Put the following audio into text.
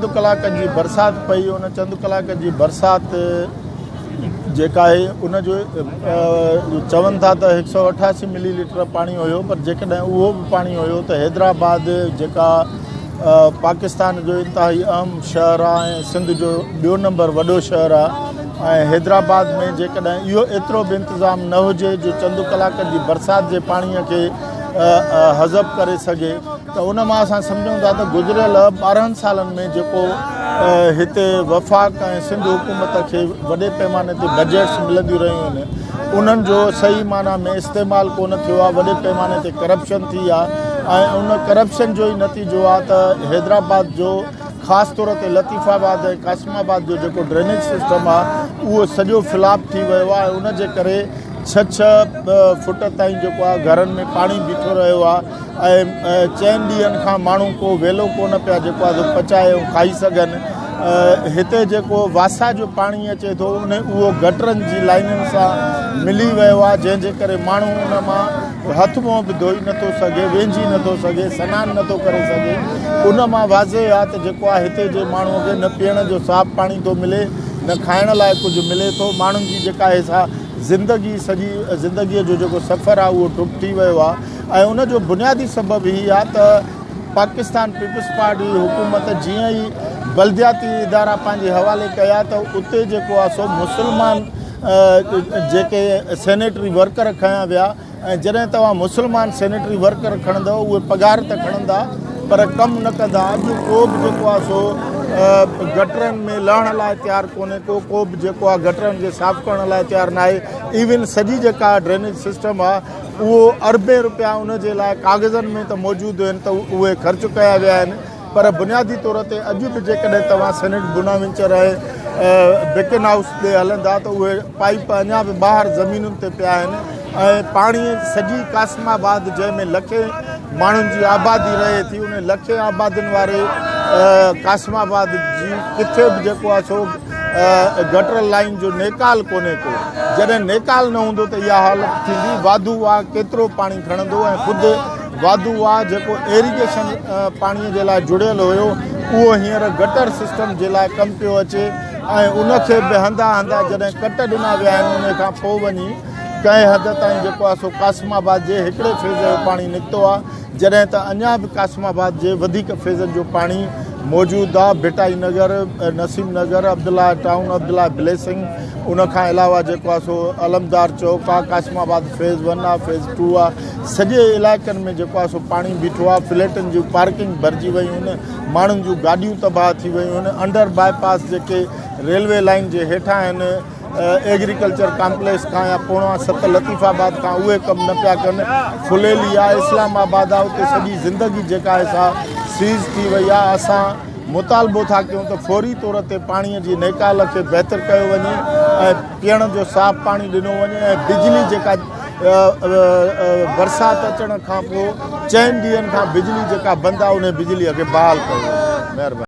چند ڪلاڪن جي برسات پئي ان چند ڪلاڪن جي برسات جيڪا آهي ان جو چون ٿا ته هڪ سو اٺاسي ملي ليٽر پاڻي هيو پر جيڪڏهن اهو به پاڻي هيو ته حيدرآباد جيڪا پاڪستان جو انتهائي اهم شهر آهي ۽ سنڌ جو ٻيو نمبر وڏو شهر آهي ۽ حيدرآباد ۾ جيڪڏهن اهو ايترو به انتظام نه هجي جو چند ڪلاڪن جي برسات جي پاڻي کي هضم ڪري سگهي ته ان مان اسان سمجهون ٿا ته گذريل 12 سالن ۾ جيڪو هتي وفاق ۽ سنڌ حڪومت کي وڏي پيماني تي بجيٽس ملنديون رهيون آهن انهن جو صحيح معنيٰ ۾ استعمال ڪونه ٿيو آهي، وڏي پيماني تي ڪرپشن ٿي آهي ۽ ان ڪرپشن جو ئي نتيجو آهي ته حيدرآباد جو خاص طور تي لطيف آباد ۽ قاسم آباد جو جيڪو ڊرينيج سسٽم آهي اهو سڄو فلاپ ٿي ويو آهي ۽ ان جي ڪري ڇهه ڇهه فٽ تائين جيڪو آهي گهرن ۾ پاڻي بيٺو رهيو آهي ۽ چئن ڏينهن کان ماڻهو ڪو ويلو ڪونه پيا جيڪو آهي سو پچائي ۽ کائي سگهن. هتي جيڪو واسا جو پاڻي اچي ٿو ان اهو گٽرن جي لائنن سان ملي ويو آهي جنهن جي ڪري ماڻهو ان مان هٿ منهن به ڌوئي نٿو سگهي، وينجهي نٿو سگهي، سنان نٿو ڪري سگهي. ان مان واضح آهي ته جيڪو آهي هتي جي ماڻهو کي نه پيئڻ جو صاف پاڻي ٿو ملي نه کائڻ لاء ڪجهه ملي ٿو. ماڻهن جي جيڪا آهي سا زندگي سڄي زندگيء جو جيڪو سفر آهي اهو ٺپ ٿي ويو آهي. ۽ ان جو بنيادي سبب هي آهي ته پاڪستان پيپلز پارٽي حڪومت جيئن ئي بلدياتي ادارا پنهنجي حوالي ڪيا ته اتي جيڪو آهي سو مسلمان جيڪي سينيٽري ورڪر کنيا ويا ۽ جڏهن توهان مسلمان سينيٽري ورڪر کڻندو اهي پگهار ته کڻندا پر ڪم نه ڪندا. اڄ ڪو به جيڪو آهي سو گٽرن ۾ لهڻ لاء تيار ڪونهي ڪو، ڪو به جيڪو آهي گٽرن کي صاف ڪرڻ لاء تيار ناهي. ايون سڄي جيڪا ڊرينيج سسٽم آهي اهو اربين روپيا ان جي لاء ڪاغذن ۾ ته موجود آهن ته اهي خرچ ڪيا ويا آهن پر بنيادي طور تي اڄ به جيڪڏهن توهان سينيٽ بوناوينچر ۽ بيڪن هائوس ڏي هلندا ته اهي پائيپ اڃا به ٻاهر زمينن تي پيا آهن ۽ پاڻي سڄي قاسم آباد جنهن ۾ لکين ماڻهن جي آبادي رهي ٿي ان لکين آبادين واري قاسم آباد جي ڪٿي به جيڪو آهي سو گٽر لائين جو نيڪال ڪونهي ڪو، جڏهن نيڪال نه هوندو ته اها حالت ٿيندي، واڌو واهه ڪيترو پاڻي کڻندو ۽ خود واڌو واهه جيڪو ايريگيشن پاڻي جي لاء جڙيل هيو اهو هينئر گٽر سسٽم جي لاء ڪم پيو اچي ۽ ان کي به هنڌان هنڌان جڏهن ڪٽ ڏنا ويا آهن ان کان پوء وڃي ڪنهن حد تائين جيڪو آهي سو قاسم آباد جي هڪڙي فيز جو پاڻي نڪتو آهي. جڏهن ته اڃا به قاسم آباد جي وڌيڪ فيزن جو پاڻي موجود آ، ڀٽائي نگر، نسيم نگر، عبدالله ٽائون، عبدالله بليسنگ، ان کان علاوه جيڪو آ سو علمدار چوڪ آ، قاسم آباد فيز ون آ، فيز ٽو آ، سڄي علائقن ۾ جيڪو آ سو پاڻي بيٺو آ، فليٽن جون پارڪنگ ڀرجي ويون آهن، ماڻهن جون گاڏيون تباهه ٿي ويون آهن، انڊر باء پاس جيڪي ريلوي لائين جي هيٺان آهن، ايگريڪلچر ڪامپليڪس کان يا پوڻا ست لطيف آباد کان اهي ڪم نه پيا ڪن. ڦليلي آ، اسلام آباد آ، اتي سڄي زندگي جيڪا آهي سا سيز ٿي وئي آ. اسان مطالبو ٿا ڪيون ته فوري طور تي پاڻي جي نيڪال کي بهتر ڪيو وڃي ۽ پيئڻ جو صاف پاڻي ڏنو وڃي ۽ بجلي جيڪا برسات اچڻ کان پوء چئن ڏينهن کان بجلي جيڪا بند آ انهي بجلي کي بحال ڪيو وڃي. مهرباني.